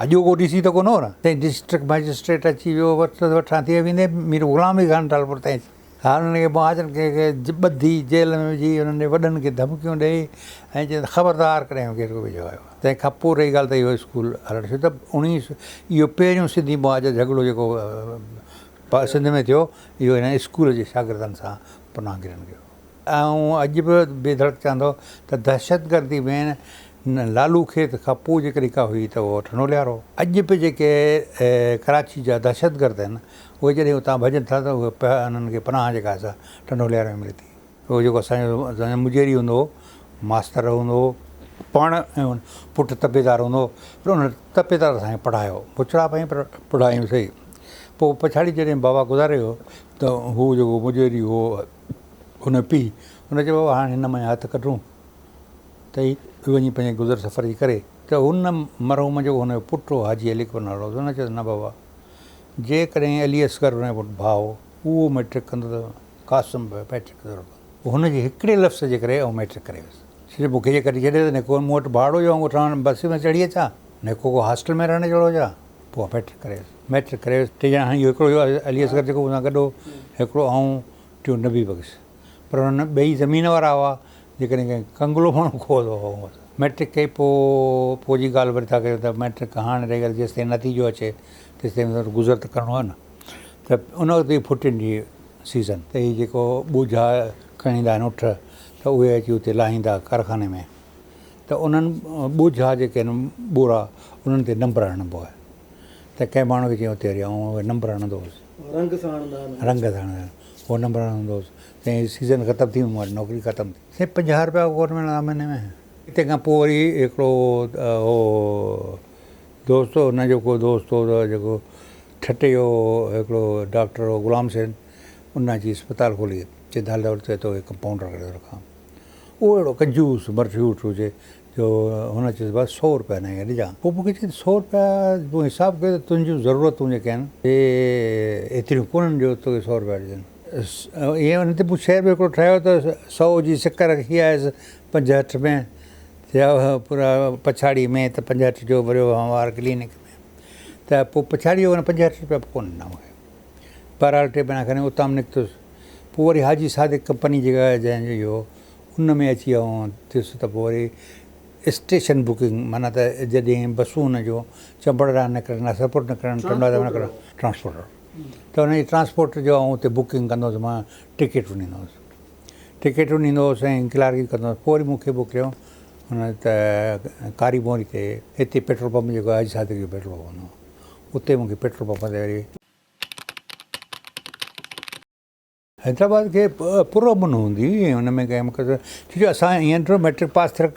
اڄوڪو ڊي سي ته ڪونه هو نه سائين ڊسٽرڪٽ مئجسٽريٽ اچي ويو وٺان ٿي ويندي مير غلام علي خان ٽالپر تائين هاڻ انهن کي مهاجرن کي ٻڌي جيل ۾ وجهي انهن جي وڏن کي ڌمڪيون ڏئي ۽ چئي ته خبردار ڪڏهن ڪير ڪو ويجهو آيو. تنهن کان پوء رهي ڳالهه ته اهو اسڪول هلڻ شروع ته اوڻيهه سو اهو پهريون سنڌي مهاجر جهڳڙو جيڪو سنڌ ۾ ٿيو اهو هن اسڪول جي شاگردن سان پناهگيرن ڪيو. آئون اڄ به بي ڌڙڪ چوان ٿو ته دهشتگردي ۾ لالو کيت کان پوء جيڪڏهن ڪا هئي ته اهو ٽنڊو ليارو. اڄ به جيڪي ڪراچي جا دهشتگرد آهن اهي جڏهن اتان ڀڄن ٿا ته اهي انهن کي پناهه جيڪا آهي سا ٽنڊو لياري ۾ ملي ٿي. اهو جيڪو اسان جو اسان جو مجيري هوندو هو، ماستر هوندو هو پاڻ ۽ پٽ تپيدار هوندو هو پر ان تپيدار اسان کي پڙهايو بڇڙا به آهيون پر پڙهايائين سهي. پوء پڇاڙي جڏهن بابا گذاري ويو ته هو جيڪو مجيري هو هن جو پيء هن چيو بابا هاڻي هن مان هٿ ڪڍون ته هي وڃي پنهنجي گذر سفر جي ڪري ته هن مرحوم جيڪو هن جو پٽ هو حاجي علي اڪبر نالو هوس هن چيو نه بابا جيڪڏهن علي اصغر هن جو ڀاء هو اهو مئٽرڪ ڪندو ته قاسم به مئٽرڪ ضرور ڪندو. پوء هن جي هڪڙي لفظ جي ڪري آئون مئٽرڪ ڪري ويس. چي مون کي جي ڪڍي ڇڏي ته نڪو مون وٽ ڀاڙو جو آئون ڳوٺان بس ۾ چڙهي اچان نڪو ڪو هاسٽل ۾ رهڻ جهڙو هجان. پوء آئون مئٽرڪ ڪري ويس. مئٽرڪ ڪري ويس. ٽي ڄڻا هاڻي اهو هڪڙو علي اصغر جيڪو مون سان گڏ هو، هڪڙو آئون، ٽيون نبي بخش. پر انهن ٻئي زمين وارا هئا، جيڪڏهن ڪنهن ڪنگلو ماڻهو ڪو هو ته هو هوس. مئٽرڪ ڪئي پوء پوء جي ڳالهه وري ٿا ڪريون ته مئٽرڪ هاڻ رهي ڳالهه جيستائين نتيجو اچي تيستائين گذر ته ڪرڻو آهي نه. ته ان وقت هئي ڦٽين جي سيزن ته هي جيڪو ٻوجها کڻي ايندا آهن اٺ ته اهي اچي اتي لاهيندا ڪارخاني ۾ ته انهن ٻوجها جيڪي آهن ٻورا انهن تي نمبر هڻبو آهي ته ڪنهن ماڻهو کي چيائين اتي هلي آئون اهي نمبر هڻندو هوس. رنگ سان هڻندا آهن. رنگ سان هڻندا آهن اهو نمبر هڻندو هوس سائين سيزن ختم ٿي مون وٽ نوڪري ختم ٿي. سائين 50 رپيا ڪونه ملندا مهيني ۾. تنهن کان پوء وري هڪڙو هو دوست هو هن جو ڪو دوست هو ته جيڪو ٺٽي جو هڪڙو ڊاڪٽر هو غلام حسين ان اچي اسپتال کولي چي ته هل ته توکي ڪمپائونڊر ڪري ٿو رکان اهو اهڙو ڪنجوس مرجوٽ هجي جو هن چيس بس سو روپيا هن کي ڏجان پوء مون کي چي سو روپيا مون حساب ڪيو ته تنهنجون ضرورتون جيڪي آهن سي ايتريون ڪونهن جو توکي سو روپيا ڏجن ائين ان تي مون شعر به هڪڙو ٺاهيو ته سو جي سڪ رکي آيس 65 ۾ ٿيا پورا پڇاڙي ۾ ته 65 جو وريو وهنوار ڪلينڪ ۾ ته پوء پڇاڙي جو 65 روپيا به ڪونه ڏنا مون کي. بهرحال ٽي مهينا کن اتان به نڪتس. پوء وري حاجي صادق ڪمپني جيڪا جنهن جو اهو ان ۾ اچي آئون ٿيس ته پوء وري اسٽيشن بڪنگ معنيٰ ته جڏهن بسون ان جون چمبڙ ڏانهن نڪرن، نصرپور نڪرن، ٽنڊو آدم نڪرن، ٽرانسپورٽر ته ان جي ٽرانسپورٽ جو آئون اتي بڪنگ ڪندو هوس مان ٽڪيٽون ڏيندو هوس. ٽڪيٽون ڏيندو هوس ۽ ڪلارڪي ڪندو هوس. پوء وري مون کي موڪليائون هن ته ڪاري موري تي هتي پيٽرول پمپ جيڪو آهي حاجي صادق جو پيٽرول پمپ هوندو هو اتي مون کي پيٽرول پمپ تي وري حيدرآباد کي پر امن هوندي هئي ۽ ان ۾ ڪنهن قسم ڇو جو اسان ائين ڏٺو مئٽرڪ پاس ٿيڻ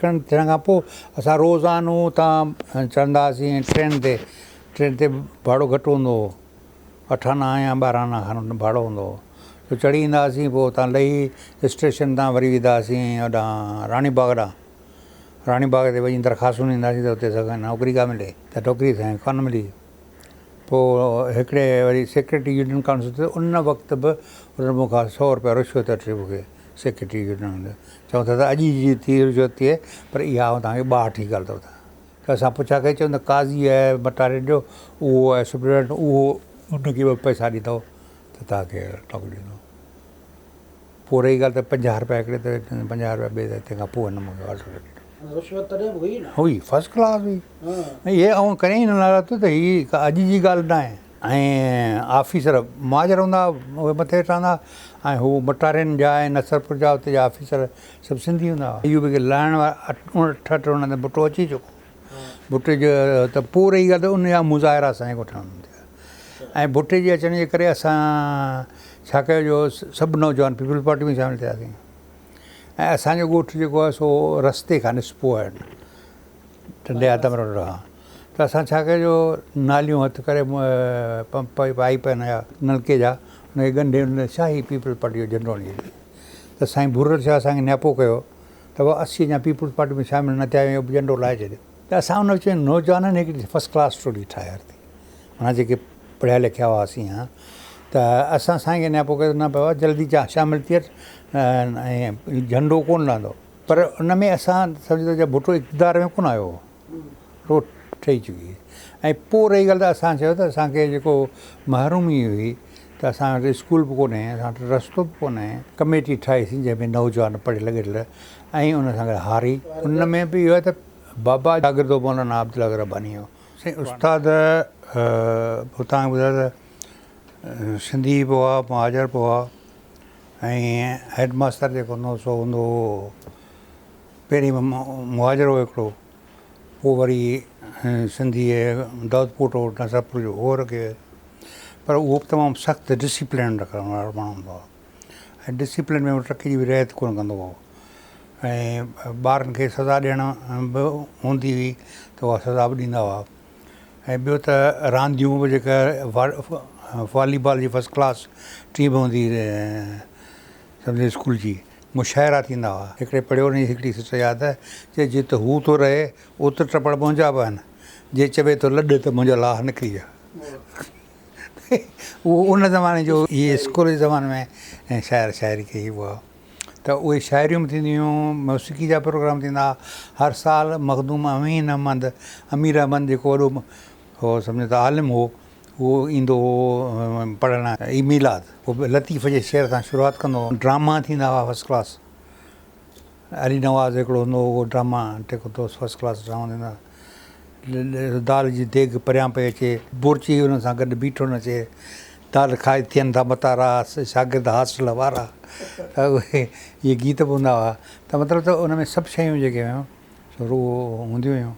کان پوء اسان روزانو اتان چڙهندا هئاسين ٽرين تي ٽرين تي ڀاڙو گهٽ هوندو هو اٺ آنا يا 12 آنا کن ڀاڙو هوندو هو سو چڙهي ايندا هئاسين پوء اتان لهي اسٽيشن تان وري ويندا هئاسين هوڏانهن راڻي باغ ڏانهن راڻي باغ تي وڃي درخواستون ڏيندا هئاسين ته اتي اسان کي نوڪري ڪا ملي ته نوڪري اسان کي ڪانه ملي پوء هڪڙي وري سيڪريٽري يونين ڪائونسل تي ان وقت به انهن مون کان سو روپيا رشوت وٺي مون کي سيڪريٽري يونين چون ٿا ته اڄ جي ٿي رشوت ٿئي پر اها آئون توهان کي 62 جي ڳالهه ٿو ٻڌايان ته اسان پڇا ڪئي چون ته قاضي آهي مٽارين جو اهو آهي سپرنٽينڊنٽ اهو ان کي به پئسا ڏيندو ته توهان کي نوڪري ڏيندو. پوء رهي ڳالهه ته 50 رپيا هڪڙي تي 50 رپيا ٻئي تي تنهن کان پوء هن مون کي آرڊر ڏنو. رشوت تڏهن به هئي نه؟ هئي فرسٽ ڪلاس هئي. هي آئون ڪريان ئي نه لاڳو ته هي اڄ جي ڳالهه ناهي. ۽ آفيسر مهاجر هوندا هئا اهي مٿي ويٺا هوندا هئا ۽ هو مٽارين جا ۽ نصرپور جا اتي جا آفيسر سڀ سنڌي هوندا هئا. اهو به لهڻ وارا 68 هن تي ڀٽو اچي چڪو ڀٽي جو ته پوء رهي ڳالهه ته ان جا مظاهرا اسان جي ڳوٺ ۾ ٿيا ۽ ڀٽي جي اچڻ جي ڪري اسان ڇا ڪيو جو سڀ نوجوان پيپلز پارٽي ۾ شامل ٿياسين ۽ اسان جو ڳوٺ جيڪو آهي سو رستي کان نصفو آهي ٽنڊي آدم روڊ کان ته اسان ڇا ڪيو جو ناليون هٿ ڪري پمپ پائيپ آهن يا نلڪي جا ان کي ڳنڍي ان تي شاهي پيپلز پارٽي جو جهنڊو هڻي ڇڏيو ته سائين ڀورل شاهه اسان کي نياپو ڪيو ته بابا اسين اڃا پيپلز پارٽي ۾ شامل نه ٿيا آهيون اهو به جهنڊو لاهي ڇڏيو ته اسان ان وچ ۾ نوجوانن هڪڙي فرسٽ ڪلاس ٽولي ٺاهي ورتي معنيٰ جيڪي پڙهيا لکيا هئاسين ها ته اسان سائين کي نياپو ڪيو نه بابا جلدي شامل ٿي اچ ۽ جهنڊو ڪونه لهندو پر ان ۾ اسان سمجهو ته ڀٽو اقتدار ۾ ڪونه آيو هو روٽ ٺهي چڪي هئي ۽ پوء رهي ڳالهه ته اسان چيو ته اسان کي جيڪو محرومي هئي ته اسان وٽ اسڪول به ڪونهي اسان وٽ رستو به ڪونهي ڪميٽي ٺاهيسين جنهن ۾ نوجوان پڙهيل ڳڙهيل ۽ ان سان گڏ هاري ان ۾ به اهو آهي ته بابا شاگرد هو مولانا عبدالحق رباني جو سائين استاد به توهان کي ٻڌايو ته سنڌي به هئا مهاجر به هئا ۽ هيڊ ماستر جيڪو هوندو هو سو هوندو هو پهرين مهاجر هو هڪڙو پوء وري سنڌي دائود پوٽو نصرپور جو اهو رکيو ويو پر اهو به تمام سخت ڊسيپلين رکڻ وارو ماڻهو هوندو هو ۽ ڊسيپلين ۾ ٽڪي جي به رعايت ڪونه ڪندو هو ۽ ٻارن کي سزا ڏيڻ به هوندي هئي ته اها سزا به ڏيندا هئا ۽ ٻيو ته رانديون به جيڪا والي بال جي فرسٽ ڪلاس ٽيم هوندي هئي سمجهه اسڪول جي مشاعرا ٿيندا هئا. هڪڙي پڙهيو ان جي هڪڙي سٽ ياد آهي، چي جت هو ٿو رهي ات ٽپڙ منهنجا به آهن، جي چوي ٿو لڏ ته منهنجا لاهه نڪري ويا. اهو ان زماني جو اهي اسڪول جي زماني ۾ شاعر شاعري ڪئي اها ته اهي شاعريون به ٿينديون هيون، موسيقي جا پروگرام ٿيندا هئا. هر سال مخدوم امين احمد امير احمد جيڪو وڏو هو سمجهو ته عالم هو اهو ايندو هو پڙهڻ عيد ميلاد پوء لطيف جي شعر سان شروعات ڪندو هو. ڊراما ٿيندا هئا فرسٽ ڪلاس. علي نواز هڪڙو هوندو هو اهو ڊراما ٽيڪو دوست فرسٽ ڪلاس ڊراما ٿيندا هئا. دال جي ديڳ پريان پئي اچي، بورچي ان سان گڏ بيٺو نچي، دال کائي ٿين ٿا متارا، شاگرد هاسٽل وارا ته اهي گيت به هوندا هئا ته مطلب ته ان ۾ سڀ شيون جيڪي هيون سو رڳو هونديون هيون.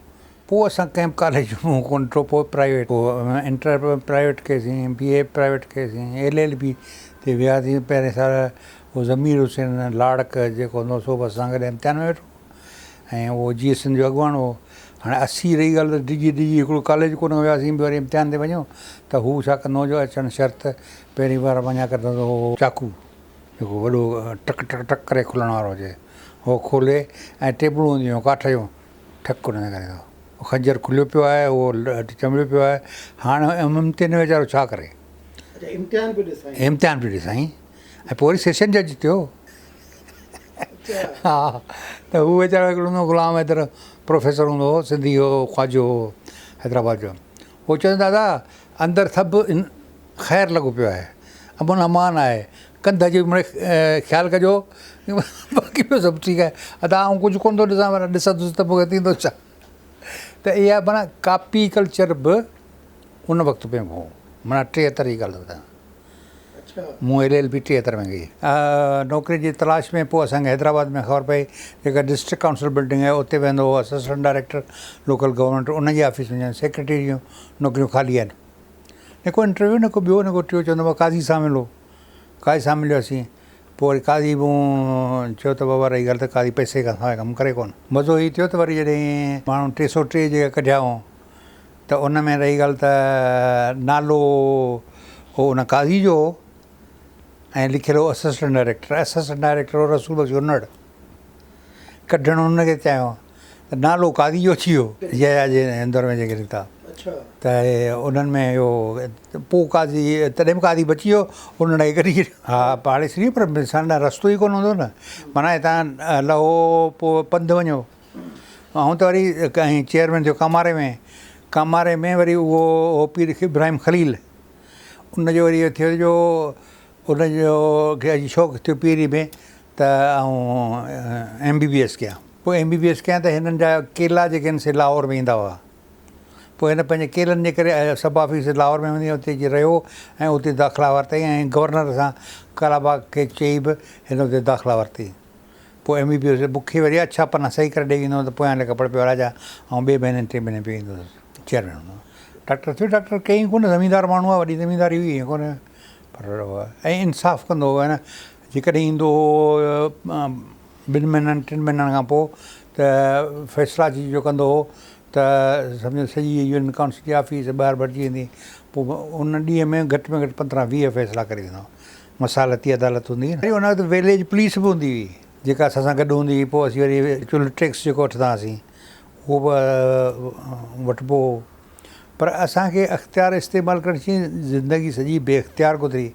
پوء اسان ڪنهن به ڪاليج جو منهن ڪونه ڏٺو، پوء پرائيويٽ، پوء انٽر به پرائيويٽ ڪئيسين، بي اي به پرائيويٽ ڪئيسين، ايل ايل بي تي وياسين، پهرين سال اهو ضمير حسين لاڙڪ جيڪو هوندو هو سو به اسان سان گڏ امتحان ۾ ويٺو ۽ اهو جيئي سنڌ جو اڳواڻ هو. هاڻي اسين رهي ڳالهه ته ڊڄي ڊڄي هڪڙو ڪاليج ڪونه وياسين به وري امتحان تي وڃون ته هو ڇا ڪندو هو جو اچڻ شرط پهرين بار وڃان ڪڍندو هو چاقو جيڪو وڏو ٽڪ ٽڪ ٽڪ ڪري کلڻ وارو هجي اهو کولي ۽ ٽيبلون هونديون هيون ڪاٺ جون ٺڪ ان تي ڪري ٿو. خنجر کليو پيو آهي، اهو چنبڙيو پيو آهي. هاڻ امتحان ۾ ويچارو ڇا ڪري؟ اڇا امتحان پيو ڏسائين. امتحان پيو ڏسائين ۽ پوء وري سيشن جج ٿيو. ها ته هو ويچارو هڪڙو هوندو هو غلام حيدر پروفيسر هوندو هو، سنڌي هو، خواجو هو حيدرآباد جو. هو چوندو دادا اندر سڀ خير لڳو پيو آهي، امن امان آهي، ڪنڌ جو مڙئي خيال ڪجو باقي ٻيو سڀ ٺيڪ آهي. ادا آئون ڪجهه ڪونه ٿو ڏسان پر ڏسندس ته مون کي ٿيندو ڇا؟ ته اها معنيٰ ڪاپي ڪلچر به ان وقت ۾ هو معنيٰ 73 جي ڳالهه ٿو ٻڌايان. مون ايل ايل بي 73 ۾ ڪئي. نوڪري جي تلاش ۾ پوء اسان کي حيدرآباد ۾ خبر پئي جيڪا ڊسٽرڪٽ ڪائونسل بلڊنگ آهي اتي ويندو هو اسسٽنٽ ڊائريڪٽر لوڪل گورنمينٽ ان جي آفيس ۾ سيڪريٽري جون نوڪريون خالي آهن. نه ڪو انٽرويو نه ڪو ٻيو نه ڪو ٽيو چوندو بابا قاضي سان ملو. قاضي سان مليوسين. پوء وري قاضي مون چيو ته بابا رهي ڳالهه ته قاضي پئسي کان سواء ڪم ڪري ڪونه. مزو هي ٿيو ته وري جڏهن ماڻهن 303 جيڪا ڪڍيا هئون ته ان ۾ رهي ڳالهه ته نالو هو ان قاضي جو هو ۽ لکيل هو اسسٽنٽ ڊائريڪٽر. اسسٽنٽ ڊائريڪٽر هو رسول بخش انڙ. ڪڍڻ ان کي چاهيو ته نالو قاضي جو اچي ويو. يحيٰ جي اندر ۾ جيڪي نڪتا ته انهن ۾ اهو پوء قاضي تڏهن به قاضي بچي ويو انهن کي ڪڍي ڇڏيو. ها پاڙيسري پر سان ڏانهن رستو ئي ڪونه هوندو نه معنيٰ هتان لهو پوء پنڌ وڃو. آئون ته وري ۽ چيئرمين ٿيو ڪاماري ۾ ڪاماري ۾ وري اهو هو پير ابراهيم خليل ان جو وري اهو ٿيو جو ان جو کي اچي شوق ٿيو پيري ۾ ته آئون ايم بي بي ايس ڪيان. پوء ايم بي بي ايس ڪيان ته هنن جا ڪيلا جيڪي آهن سي لاهور ۾ ايندا هئا. پوء هن پنهنجي ڪيلن جي ڪري سب آفيس لاهور ۾ هوندي هئي اتي اچي رهيو ۽ اتي داخلا ورتائين ۽ گورنر سان ڪالاباغ کي چئي به هن اتي داخلا ورتي. پوء ايم بي بي ايس مون کي وري اڇا پنا صحيح ڪري ڏئي ويندو هو ته پويان لکا پڙهه پيو راجا آئون ٻئي مهيني ٽئين مهيني پيو ايندو هوس. چيئرمين هوندو هو. ڊاڪٽر ٿيو ڊاڪٽر ڪيائين ڪونه زميندار ماڻهو آهي وڏي زمينداري هئي ائين ڪونه پر ۽ انصاف ڪندو هو ۽ جيڪڏهن ايندو هو ٻن مهينن ٽن مهينن کان پوء ته فيصلا اچي جو ڪندو هو ته سمجهو سڄي يونين ڪائونسل جي آفيس ٻاهر ڀرجي ويندي پوء ان ڏينهن ۾ گهٽ ۾ گهٽ 15 20 فيصلا ڪري ويندو هو مصالحتي عدالت هوندي هئي نه ان وقت وليج پوليس به هوندي هئي. جيڪا اسان سان گڏ هوندي هئي، پوء اسين وري چلهه ٽيڪس جيڪو وٺندا هئاسين اهو به وٺبو هو. پر اسان کي اختيار استعمال ڪرڻ چي زندگي سڄي بي اختيار گذري،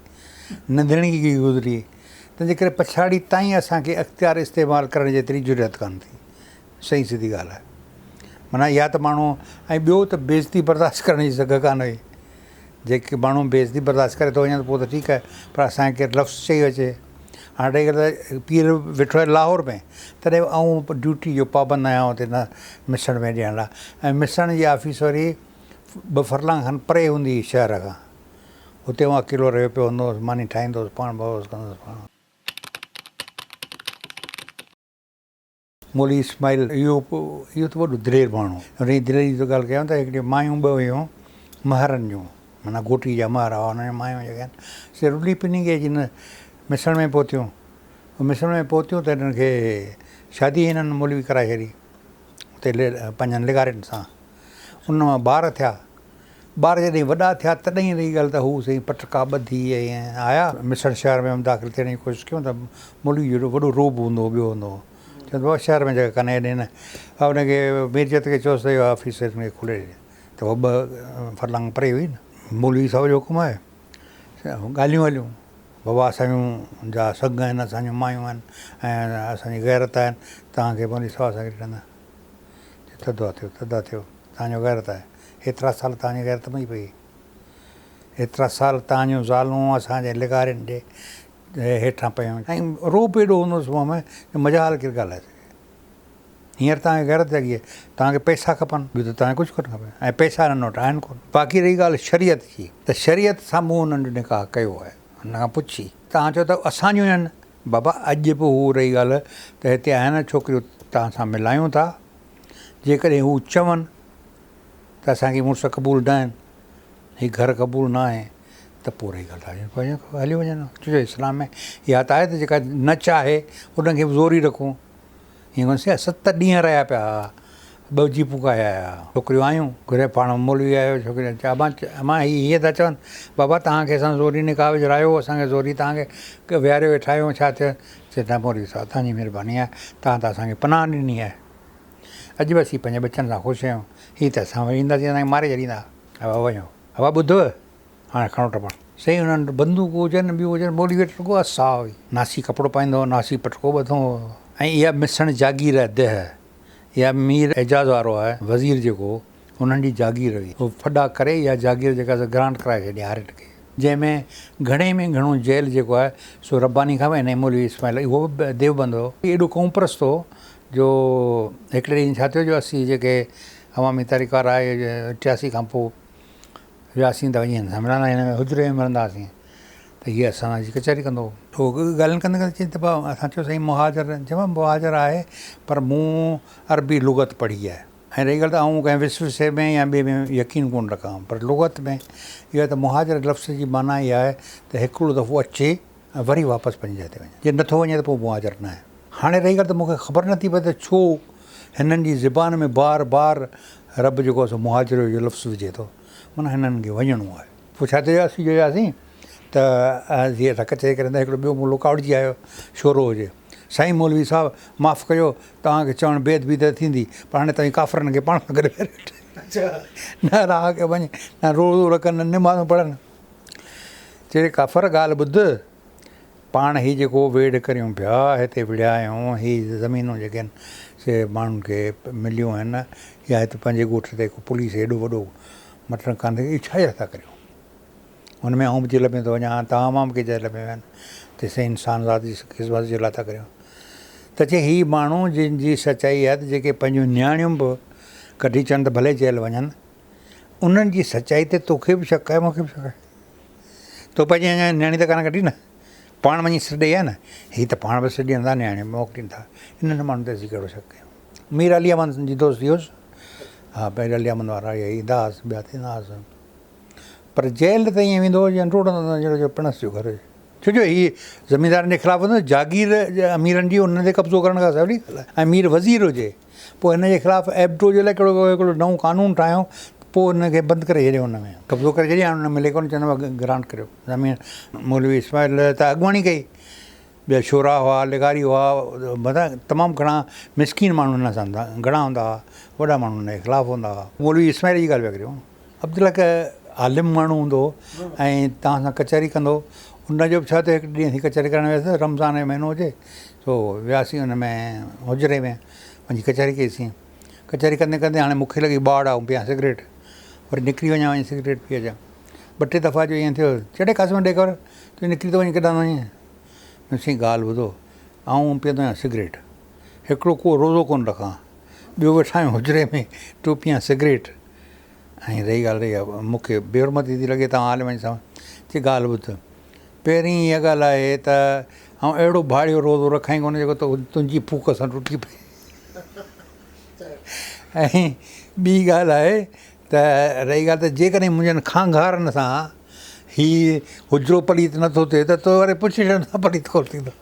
ننڌڻڪي گذري، تنهن جي ڪري پڇاڙي تائين اسان کي اختيار استعمال ڪرڻ جيتري جرئت ڪانه ٿي. صحيح سڌي ڳالهه آهي. معنيٰ يا ته ماڻهو ۽ ٻيو ته بيعزتي برداشت ڪرڻ جي سگهه ڪانه هئي. جيڪي ماڻهو بيعزتي برداشت ڪري ٿو وڃي ته پوء ته ٺيڪ آهي پر اسان کي ڪير لفظ چئي اچي. هاڻي رهي ڳالهه ته پير ويٺو آهي لاهور ۾ تڏهن به آئون ڊيوٽي جو پابند آهيان اتي نه مسڻ ۾ ڏيڻ لاء ۽ مسڻ جي آفيس وري ٻه فرلانگ کن پري هوندي هئي شهر کان. اتي آئون اڪيلو رهيو پيو هوندو هوس ماني ٺاهيندو هوس پاڻ بحث ڪندو هوس پاڻ. مولوي اسماعيل اهو اهو ته وڏو دلير ماڻهو هو. هن جي دليري جي ٿو ڳالهه ڪيان ته هڪڙيون مايون ٻه هيون مهرن جون معنيٰ گهوٽي جا مهر هئا انهن جون مايون جيڪي آهن سي رلي پني کي اچي هن مسڻ ۾ پهتيون مسڻ ۾ پهتيون ته هنن کي شادي هنن مولوي ڪرائي ڇڏي اتي پنهنجن لغارين سان ان مان ٻار ٿيا ٻار جڏهن وڏا ٿيا تڏهن رهي ڳالهه ته هو سائين پٽڪا ٻڌي ۽ آيا. مسڻ شهر ۾ داخل ٿيڻ جي ڪوشش ڪيون ته مولوي جو ايڏو وڏو رعب هوندو هو ٻيو هوندو هو. چون ته بابا شهر ۾ جڳهه ڪانهي هيڏي نه. ان کي ميرجت کي چيوس ته اهو آفيس هن کي کولي ڏي ته هو ٻه فرلانگ پري هئي نه. مولوي صاحب جو حڪم آهي. ڳالهيون هليون. بابا اسان جون جا سڳ آهن اسان جون مايون آهن ۽ اسان جي غيرت آهن توهان کي مولوي صاحب اسان کي ڏيندا. چي ٿڌا ٿيو ٿڌا ٿيو توهان جو غيرت آهي. هيترا سال توهان جي غيرت مئي پئي. هيترا سال توهان جون زالون اسان جي لغارين جي هيٺان پيون ۽ رعب ايڏو هوندو هوس منهن ۾ جو مجال ڪير ڳالهائي سگهي. هينئر توهان کي غيرت جاڳي آهي. توهان کي پئسا کپن، ٻيو ته توهان کي ڪجهه ڪونه کپي ۽ پئسا هنن وٽ آهن ڪونه. باقي رهي ڳالهه شريعت جي ته شريعت سان مون هنن جو نڪاح ڪيو آهي. هن کان پڇي توهان چئو ته اسان جون آهن. بابا اڄ به هو رهي ڳالهه ته هتي آهن ڇوڪريون توهان سان ملايون ٿا. جيڪڏهن هو چون ته اسان کي مڙس قبول نه آهن، هي گهر قبول نه آهي ته پوء رهي ڳالهه ته هليو وڃن. ڇو جو اسلام ۾ اها ته آهي ته جيڪا نه چاهي ان کي به زوري رکون. ائين ڪونه سي ست ڏينهن رهيا پيا ها، ٻه جيپون ڪاهي آيا ها. ڇوڪريون آيون گهري پاڻ مولوي آيو ڇوڪريون چيو امان امان هي هيئن ٿا چون بابا توهان کي اسان زوري نڪاح وجهرايو اسان کي زوري توهان کي ويهاريو ويٺا آهيون ڇا ٿيو؟ چي نه مولوي صاحب توهان جي مهرباني آهي توهان ته اسان کي پناهه ڏني آهي. اڄ به اسين پنهنجي ٻچن سان خوش آهيون. هي ته اسان وري اينداسين اسان کي ماري ڇڏيندا. ابا وڃو. ابا ٻڌ هاڻي کڻو ٽپڻ. سائين انهن وٽ بندوقون هجن ٻيون هجن مولوي وٽ رڳو عصا هئي. ناسي ڪپڙو پائيندو هو ناسي پٽڪو ٻڌو هو. ۽ اها مسڻ جاگير آهي ديهه اها مير اعجاز وارو آهي وزير جيڪو هو انهن جي جاگير هئي. هو ڦڏا ڪري اها جاگير جيڪا سا گرانٽ ڪرائي ڇڏي هارين کي. جنهن ۾ گهڻي ۾ گهڻو جيل جيڪو آهي سو رباني کان به ۽ مولوي اسماعيل اهو به ديوبند هو. ايڏو قومپرست هو جو هڪڙي ڏينهن ڇا ٿيو جو اسين جيڪي عوامي تحريڪ وارا 83 کان پوء وياسين ته وڃي هن سان ملندا هن حجري ۾ ملندا هئاسين ته هيء اسان سان اچي ڪچهري ڪندو هو. هو ڳالهين ڪندي ڪندي چيائين ته ڀاء اسان چيو سائين مهاجر چيو مهاجر آهي پر مون عربي لغت پڙهي آهي ۽ رهي ڳالهه ته آئون ڪنهن وسوسي ۾ يا ٻئي ۾ يقين ڪونه رکان پر لغت ۾ اهو آهي ته مهاجر لفظ جي معنيٰ اها آهي ته هڪڙو دفعو اچي ۽ وري واپس پنهنجي جاء تي وڃي. جي نٿو وڃي ته پوء مهاجر ناهي. هاڻي رهي ڳالهه ته مون کي خبر نٿي پئي ته ڇو هنن جي زبان ۾ بار بار رب جيڪو آهي سو مهاجر جو لفظ وجهي ٿو. معنيٰ هنن کي وڃڻو آهي. پوء ڇا ٿيو جو اسين جو وياسين ته جيئن اسان ڪچهري ڪريون ٿا هڪڙو ٻيو مولو ڪاوڙجي آيو شورو هجي. سائين مولوي صاحب معاف ڪجو توهان کي چوڻ بي ادبي ته ٿيندي پر هاڻي توهين ڪافرن کي پاڻ سان گڏ ويهاري ويٺا آهيو. نه راهه کي وڃ نه روزو رکن نه نمازون پڙهن. چي ڪافر ڳالهه ٻڌ، پاڻ هي جيڪو ويڙهه ڪريون پيا، هتي وڙهيا آهيون، هي زمينون جيڪي آهن سي ماڻهن کي مليون آهن يا هت پنهنجي ڳوٺ تي ڪو پوليس هيڏو وڏو مٽڻ ڪانه ٿي، اهو ڇا جا ٿا ڪريون؟ ان ۾ آئون به جيل ۾ ٿو وڃان، توهان مان به ڪي جيل ۾ ويا آهن، تيسين انسان ذات جي خدمت جي لاء ٿا ڪريون. ته چي هي ماڻهو جن جي سچائي آهي ته جيڪي پنهنجون نياڻيون به ڪڍي چون ته ڀلي جيل وڃن، انهن جي سچائي تي توکي به شڪ آهي مون کي به شڪ آهي. تو پنهنجي اڃا نياڻي ته ڪانه ڪڍي نه. پاڻ وڃي سر ڏئي آ نه. هي ته پاڻ به سر ڏين ٿا نياڻي به موڪلين ٿا. انهن ماڻهن تي اسين ڪهڙو شڪ ڪيون. مير علي احمد جي دوستي هيس. ها مير علي احمد وارا اهي ايندا هئس ٻيا ٿيندا هئس. پر جيل ته ائين ويندو هو جيئن ڊوڙندو هو جهڙو جو پڻس جو گهر هجي. ڇو جو هي زميندارن جي خلاف هوندو هو. جاگير اميرن جي انهن تي قبضو ڪرڻ کان سولي ڳالهه آهي ۽ مير وزير هجي. پوء هن جي خلاف ايبڊو جي لاء ڪهڙو هڪڙو نئون قانون ٺاهيو پوء هن کي بند ڪري ڇڏيو ان ۾ قبضو ڪري ڇڏيو هاڻي ان ملي ڪونه چوندو گرانٽ ڪريو زمين مولوي اسماعيل ته اڳواڻي ڪئي ٻيا شورا هئا، لغاري هئا، مطلب تمام گهڻا مسڪين ماڻهو هن سان گهڻا هوندا هئا، وڏا ماڻهو هن جي خلاف هوندا هئا. مولوي اسماعيل جي ڳالهه پيا ڪريون. عبدالحق عالم ماڻهو هوندو هو ۽ توهان سان ڪچهري ڪندو هو. ان جو به ڇا ٿيو هڪ ڏينهن اسين ڪچهري ڪرڻ وياسين رمضان جو مهينو هجي سو وياسين ان ۾ حجري ۾ وڃي ڪچهري ڪئيسين. ڪچهري ڪندي ڪندي هاڻي مون کي لڳي ٻاڙ آئون پيان سگريٽ وري نڪري وڃان وڃي سگريٽ پي اچان. ٻه ٽي دفعا جو ائين ٿيو چڙي قاسم ڏي خبر تون نڪري ٿو وڃين ڪيڏانهن ٿو وڃين؟ مون سائين ڳالهه ٻڌو آئون پيئندو آهيان سگريٽ هڪڙو ڪو روزو ڪونه رکان ٻيو ويٺا آهيون حجري ۾ تون پيئان سگريٽ ۽ رهي ڳالهه رهي ڳالهه مون کي بي حرمتي ٿي لڳي توهان عالمن جي سامهون چي ڳالهه ٻڌ پهرين اها ڳالهه آهي ته آئون اهڙو ڀاڙيو روزو رکان ئي ڪونه جيڪو تنهنجي ڦوڪ سان ٽٽي پئي ۽ ٻي ڳالهه آهي ته رهي ڳالهه ته جيڪڏهن منهنجن کانگهارن سان هي حجرو پليت نه ٿو ٿئي ته تو واري پڇڙين سان پليت ڪونه ٿيندو.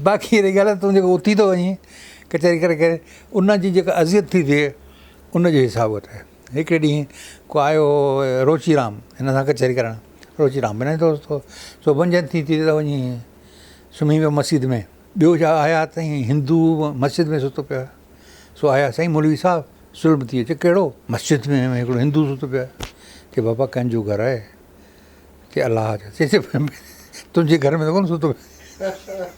باقي رهي ڳالهه ته تون جيڪو اٿي ٿو وڃين ڪچهري ڪري ڪري ان جي جيڪا اذيت ٿي ٿئي ان جو حساب وٺ. هڪڙي ڏينهن ڪو آيو هو روچي رام هن سان ڪچهري ڪرڻ. روچي رام به هن جو دوست هو. سو منجهند ٿي ٿي ته وڃي سمهي پيو مسجد ۾. ٻيو ڇا آيا ته هندو مسجد ۾ ستو پيو آهي. سو آيا سائين مولوي صاحب ظلم ٿي ويو. چي ڪهڙو؟ مسجد ۾ هڪڙو هندو ستو پيو آهي. چي بابا ڪنهن جو گهر آهي؟ چي الله جو. چي تنهنجي گهر ۾ ته ڪونه ستو پيو آهي.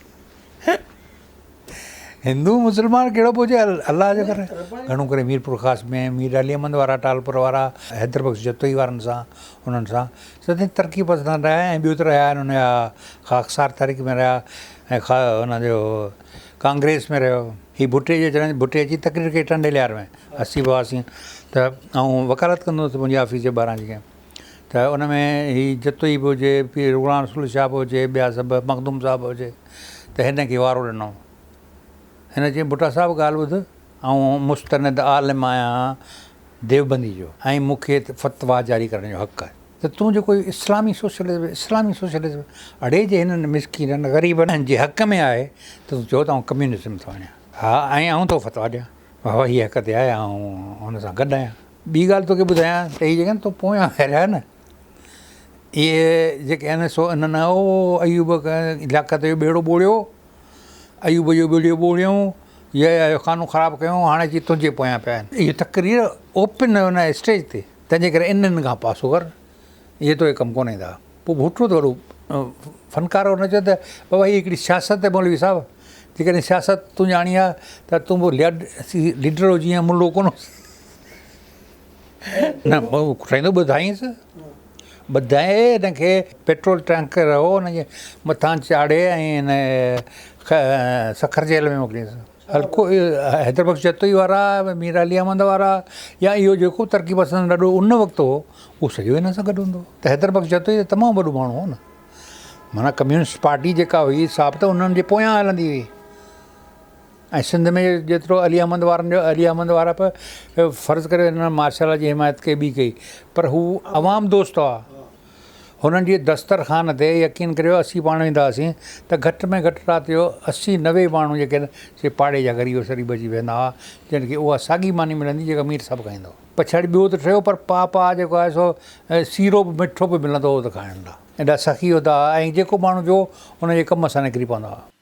هندو مسلمان ڪهڙو پيو چئي الله جو گهر آهي. گهڻو ڪري ميرپورخاص ۾ مير علي احمد وارا ٽالپر وارا حيدر بخش جتوئي وارن سان انهن سان سدائين ترقي پسند رهيا ۽ ٻيو ته رهيا آهن ان جا خاڪسار تحريڪ ۾ رهيا ۽ ان جو ڪانگريس ۾ رهيو. هي ڀٽي جي چڙهڻ ڀٽي اچي تقرير ڪئي ٽنڊي ليار ۾ اسين به هئاسين ته آئون وڪالت ڪندو هوس منهنجي آفيس جي ٻاهران جيڪي ته ان ۾ هي جتوئي به هجي پير غلام رسول شاهه به هجي ٻيا سڀ مخدوم صاحب به هجي ته هن کي وارو ڏنو هن چيائين ڀٽا صاحب ڳالهه ٻڌ آئون مستند عالم آهيان ديوبندي جو ۽ مون کي فتويٰ جاري ڪرڻ جو حق آهي ته تون جيڪو اسلامي سوشلزم اسلامي سوشلزم اڙي جي هنن مسڪينن غريبن جي حق ۾ آهي ته تون چئو ته آئون ڪميونزم ٿو آڻيان ها ۽ آئون ٿو فتويٰ ڏيان بابا هي حق تي آهي آئون هن سان گڏ آهيان ٻي ڳالهه توکي ٻڌايان ته هي جيڪي تو پويان ڦيريا نه اهي جيڪي آهن سو انهن او ايوب لياقت جو ٻيڙو ٻوڙيو ايوب جو ٻيڙيو ٻوڙيائون، يحيٰ جو خانو خراب ڪيائون، هاڻي اچي تنهنجي پويان پيا آهن. اهي تقرير اوپن ان اسٽيج تي، تنهنجي ڪري انهن کان پاسو ڪر، اهي توکي ڪم ڪونه ايندا. پوء ڀٽو ته وڏو فنڪار هو، هن چيو ته بابا هيء هڪڙي سياست آهي مولوي صاحب، جيڪڏهن سياست تون ڄاڻين ها ته تون به ليڊر هجين ها، ملو ڪونه هجين. نه کٽائيندو ٻڌائينس ٻڌائي هن کي پيٽرول ٽينڪر هو ان جي مٿان چاڙهي ۽ هن سکر جيل ۾ موڪليس هلڪو حيدر بخش جتوئي وارا مير علي احمد وارا يا اهو جيڪو ترقي پسند لڏو ان وقت هو اهو سڄو هن سان گڏ هوندو هو ته حيدر بخش جتوئي ته تمام وڏو ماڻهو هو نه معنيٰ ڪميونسٽ پارٽي جيڪا هئي سا به ته انهن جي پويان هلندي هئي ۽ سنڌ ۾ جيترو علي احمد وارن جو علي احمد وارا به فرض ڪريو هنن مارشل لا جي حمايت ڪئي ٻي ڪئي پر هو عوام دوست هئا هنن جي دسترخوان تي يقين ڪريو اسين پاڻ ويندا هئاسين ته گهٽ ۾ گهٽ رات جو 80 90 ماڻهو جيڪي آهن سي پاڙي جا غريب سريب اچي ويهندا هئا جن کي اها ساڳي ماني ملندي جيڪا مير صاحب کائيندو هو پڇاڙي ٻيو ته ٺهيو پر پاء پاء جيڪو آهي سو سيرو به مٺو به ملندو هو ته کائڻ لاء ايڏا سخي هوندا هئا ۽ جيڪو ماڻهو جو ان جي ڪم سان نڪري پوندا هئا.